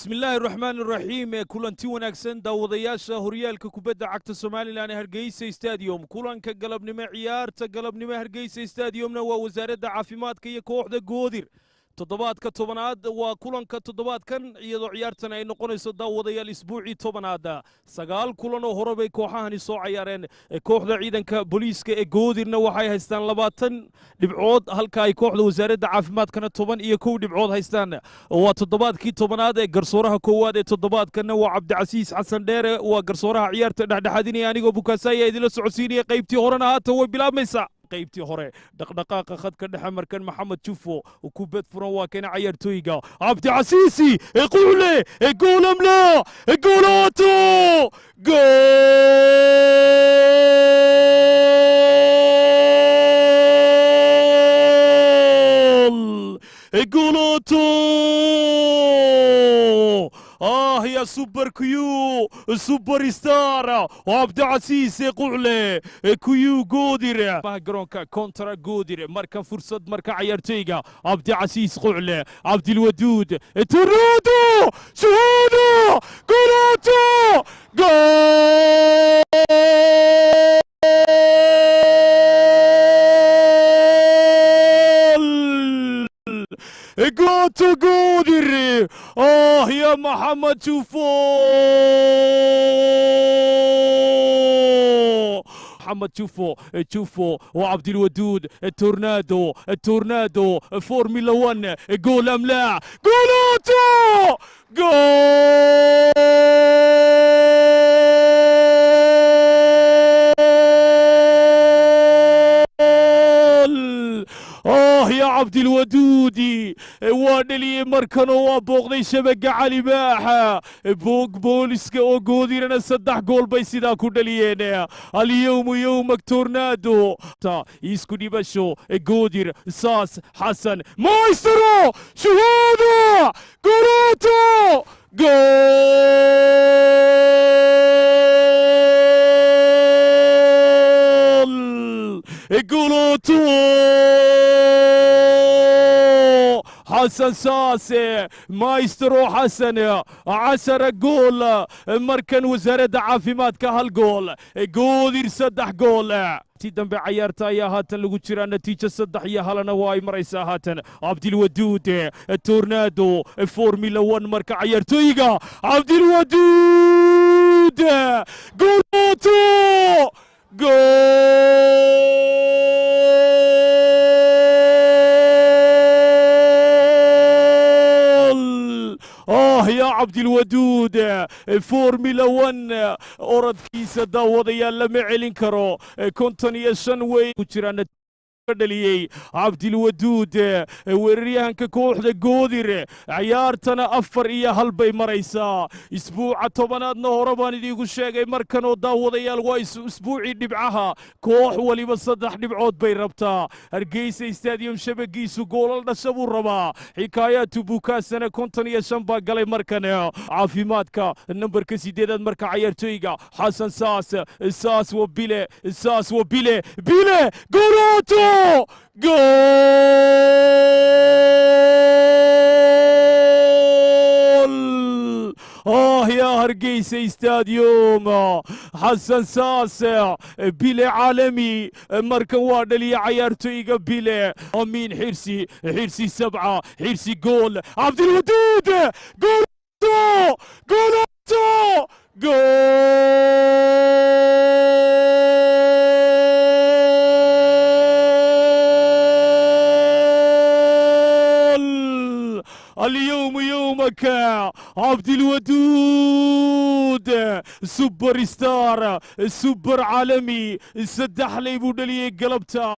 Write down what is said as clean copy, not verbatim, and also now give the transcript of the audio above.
Bismillaahi raxmaan raxiim. Kulanti wanaagsan, daawadayaasha horyaalka kubadda cagta Somaliland ee Hargeysa Stadium. Kulanka galabnimo, ciyaarta galabnimo Hargeysa Stadiumna waa Wasaaradda Caafimaadka iyo kooxda Goodir. Toddobaadka 10aad waa kulanka toddobaadkan, iyadoo ciyaartan ay noqonayso, daawadayaal, isbuucii 10aad. 9 kulan oo hore bay kooxahani soo cayaareen. Kooxda ciidanka booliiska ee Goodirna waxay haystaan 20 dhibcood, halka ay kooxda Wasaaradda Caafimaadkana 11 dhibcood haystaan. Waa toddobaadkii 10aad ee garsooraha koowaad ee toddobaadkanna waa Cabdicasiis Xasan Dheere, waa garsooraha ciyaarta dhexdhexaadinaya. Anigoo Bukaasaya idinla socodsiinaya. Qaybtii horena haatan way bilaabmaysaa. Qaybtii hore dhaqdhaqaaqa khadka dhexe, markan Maxamed Jufo, kubad furan waa keena cayaartooyga Cabdicasiisi Quule. Goolamla goolaato, gool, goolaato! يا super Q، super star Cabdicasiis Qucle Q. Goodir garoonka kontra Goodir, marka fursad, marka cayaartooyga Cabdicasiis Qucle, Cabdilwaduud Turudo, shuhuudo, goolaato, gool! Goto Goodir! يا محمد شوفو، محمد شوفو، شوفو وعبد الودود، التورنادو، التورنادو، فورمولا 1، جول ام لا؟ جولاتو، جول! يا عبد الودودي، waa dhaliyey markanoo waa booqday shabaga Cali Maaxa. Boog booliska oo Goodirana 3 gool bay sidaa ku dhaliyeen. اليوم يومك tornado. Isku dhibasho Goodir, Saas, Xasan Maestro, shuhuuda, goroto, gool, goloto! Xasan Saase, maestro Xasan, 10 gool markan. Wasaaradda Caafimaadka 1 gool, Goodir 3 gool. Ti dambe cayaarta ayaa haatan lagu jiraa, natiijo 3-1na waa ay maraysaa haatan. Cabdilwaduud tornado, Formula 1, marka cayaartooyiga Cabdilwaduud, goloto, gool! يا عبد الودود، فورمولا 1، orodkiisa, daawadayaal, lama celin karo. 55 wey ku jiraan dhaliyey Cabdilwaduud, weeraryahanka kooxda Goodir. Ciyaartana 4-1 bay maraysaa. Isbuuca 10aadna hore baan idiinku sheegay markanoo, daawadayaal, waa isbuucii dhibcaha. Koox waliba 3 dhibcood bay rabtaa. Hargeysa Stadium shabagiisu goolal dhasha buu rabaa. Xikaayaatu Bukaasana 55 baa galay markan. Caafimaadka nambarka 8aad, marka cayaartooyga Xasan Saas, Saas wa Bile, Saas wa Bile, Bile, goroto, gool! يا هرقيسة ستاديوم، حسن ساس، بيلي عالمي، markan waa dhaliya cayaartooyga Bile. Amiin Xirsi, Xirsi 7, Xirsi, gool! Cabdilwaduud, gool, gool, gool! اليوم يومك عبد الودود، super star، super عالمي، 3 ley buu dhaliyey galabta.